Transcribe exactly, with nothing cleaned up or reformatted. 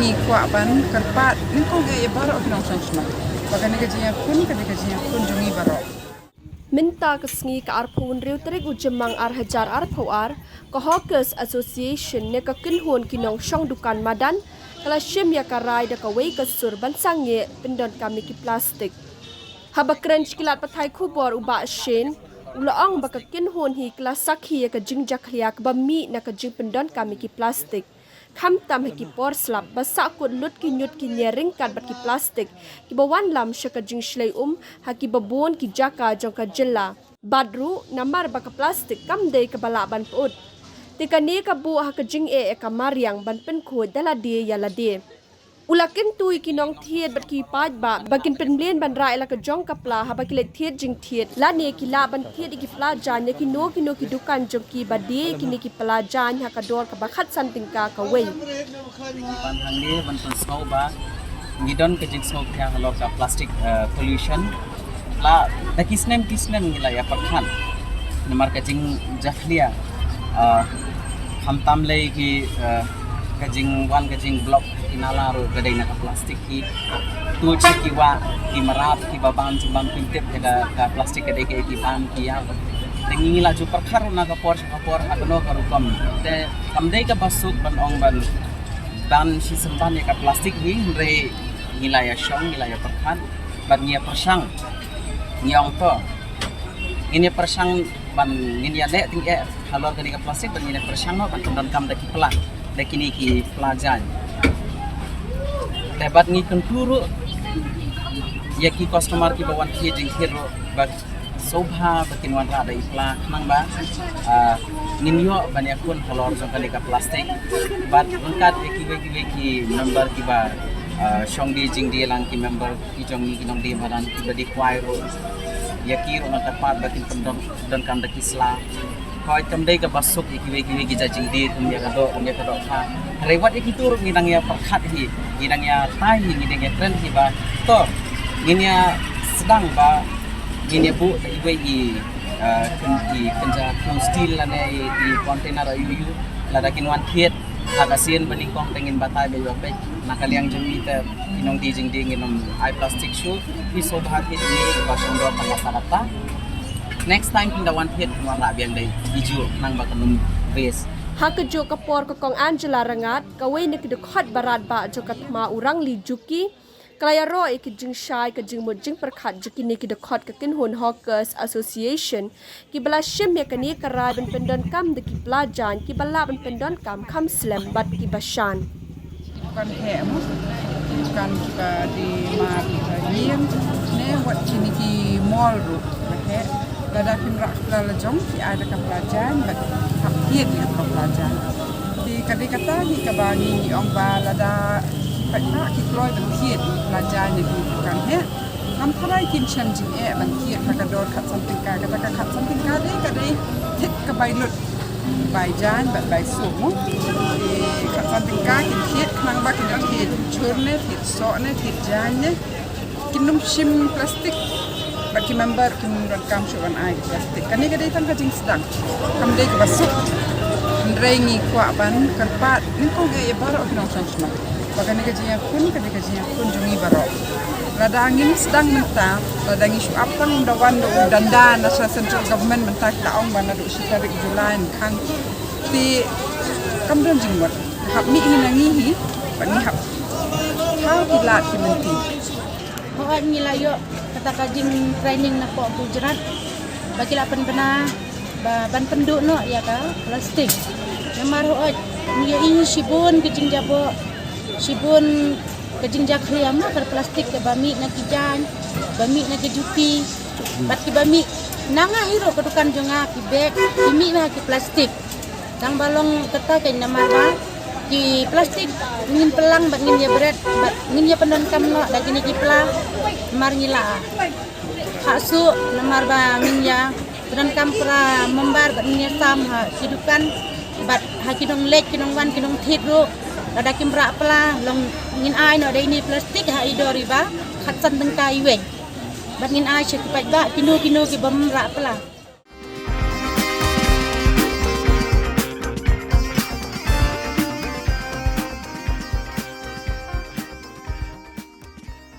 Kwah ban kyrpad nyngkong eh ïa baroh ki nongshong shnong ba kane ka jingïakhun ka dei ka jingïakhun jong ngi baroh. Mynta ka sngi ka arphew hynriew tarik u Jymmang ar hajar arphew ar, ka Hawkers Association ne ka kynhun ki nongshong dukan madan ka la shim ïa ka rai da kawei ka sur ban sangeh pyndonkam ïa ki plastik. Haba kren sha ki lad pathai khubor u Bah Shane u la ong ba ka kynhun hi ka la sakhi ïa ka jingjakhlia kaba mih na ka jingpyndonkam ïa ki plastik. Khamtam ha ki por slap ba sahkut lut ki ñiut ki ñiar ryngkat bad ki plastik kiba wanlam sha ka jingshlei um ha kiba bun ki jaka jong ka jylla. Bad ruh namar ba ka plastik kam dei kaba lah ban pyut, te kane ka buh ha ka jingeh ïa ka mariang ban pynkhuid da lade ïa lade. U la kyntu ïa ki nongthied bad ki paidbah ba kin pynmlien ban rah ïa la ka jong ka pla haba ki leit thied jingthied lane ki lah ban thied ïa ki pla jaiñ ïa kino kino ki dukan jong ki ba die ïa kine ki pla jaiñ ha ka dor kaba khatsan tyngka kawei. Ban hangne ban pynsngew ba ngi don ka jingsngewkhia halor ka plastic, eh, pollution. La da ki snem ki snem ngi la ïa pyrkhat namar ka jingjakhlia, eh, khamtam lei ki, eh, ka jingwan ka jingblock ki nala ruh ka dei na ka plastik. Ki tuid sha ki wah, ki mrad, ki babam jingbam, kim tip ïa ka, ka plastik ka dei kaei, ki bam ki ïap. Te ngi la ju pyrkhat ruh na ka por sha ka por ha kano ka rukom. Te kam dei kaba suk ban ong ban ban shisien ban ïa ka plastik hi, hynrei ngi la ïa shong, ngi la ïa pyrkhat bad ngi ïa pyrshang. Ngi ong to ngin ïa pyrshang ban ngin ïa leh tyngeh halor kane ka plastik bad ngin ïa pyrshang noh ban pyndonkam da ki pla, da kine ki pla jaiñ. Te bad ngi kyntu ruh ïa ki customer kiba wan thied jingthied ruh ba sngewbha ba kin wanrah da i pla khnang ba, ah, ngin ïoh ban ïakhun halor jong kane ka plastik. Bad ryngkat ïa kiwei kiwei ki member kiba, ah, shong die jingdie lang, ki member ki jong ngi ki nongdie madan kiba dei kwai ruh, ïa ki ruh nga kyrpad ba kin pyndon, pyndonkam da ki sla. Hooid, kam dei kaba suk ïa kiwei kiwei ki jait jingdie kum ïa ka doh, kum ïa ka dohkha. Hynrei wat ïa kito ruh ngi dang ïa pyrkhat hi, ngi dang ïa tai hi, ngi dang ïa kren hi ba to ngin ïa sdang ba ngin ïa buh da iwei i, ah, kyn-, i kynja khiew steel lane i, i container aiu aiu, lada kin wan thied ha ka sien ba nyngkong te ngin batai ba ïoh peit. Na ka liang jong ngi te ki nongdie jingdie ngin ym ai plastik shuh. Ngi sngewbha thied ngi ba shong doh tang katta katta. Next time kin da wan thied kin wanrah biang da i juh khnang ba kan ym waste. Ha kajuh ka por ka Kong Angela Rangat, kawei na ki dkhot ba radbah jong ka thma u Rangli Juki, ka la ïaroh ïa ka jingshai ka jingmut jingpyrkhat jong kine ki dkhot ka kynhun Hawkers Association kiba la shim ïa kane ka rai ban pyndonkam da ki pla jaiñ kiba lah ban pyndonkam kham slem bad kiba shan. Ki dukan heh mo, ki dukan kiba die mar kiba ïing ne wat kine ki mall ruh la heh. Lada kim rah pla la jong ki ai da ka pla jaiñ bad hap thied ïa ka pla jaiñ. Te ka dei kata hi kaba ngi ngi ong ba lada ki paidbah ki kloi ban thied ïa ki pla jaiñ ïa ki dukan heh, ngam tharai kin shem jingeh ban thied ha ka dor khatsan tyngka. Kata ka khatsan tyngka dei ka dei thied ka bai lut, bai jaiñ bad bai suk mo. Te khatsan tyngka kin thied khnang ba kin da thied chur ne, thied soh ne, thied jaiñ ne. Kin ym shim plastik bad ki member kim donkam shuh ban ai plastik. Kane ka dei tang ka jingsdang, kam dei kaba suk. Hynrei ngi kwah ban kyrpad nyngkong eh ïa baroh ki nongshong shnong ba kane ka jingïakhun ka dei ka jingïakhun jong ngi baroh. Lada ngin sdang mynta, lada ngi shu ap tang da wan da u danda na sha central government mynta ki la ong ba naduh shi tarik July yn khang. Te kam don jingmut. Hap mih hi na ngi hi bad ngi hap thaw ki lad ki lynti. Hooid, ngi la ïoh kata ka jingtraining na poh Gujarat ba ki la pynbna ba ban pynduh noh ïa ka plastik. Namar hooid ngi ïohi shibun ka jingjaboh, shibun ka jingjakhlia mo ka plastik kaba mih na ki jaiñ, ba mih na ki juti bad kiba mih na nga hi ruh ka dukan jong nga, ki bag ki mih na ki plastik. Tang ba long kata ka namar ba ki plastik ngin pynlang bad ngin ïa bret bad ngin ïa pyndonkam noh da kine ki pla. Namar ngi la ha suk namar ba ngin ïa pyndonkam para member bad ngin ïa sam ha ki dukan bad ha ki nongleit ki nongwan ki nongthied ruh. Lada kim rah pla long ngin ai noh da ine plastik ha i dor iba khatsan tyngka iwei bad ngin ai sha ki paidbah kino kino ki bym rah pla.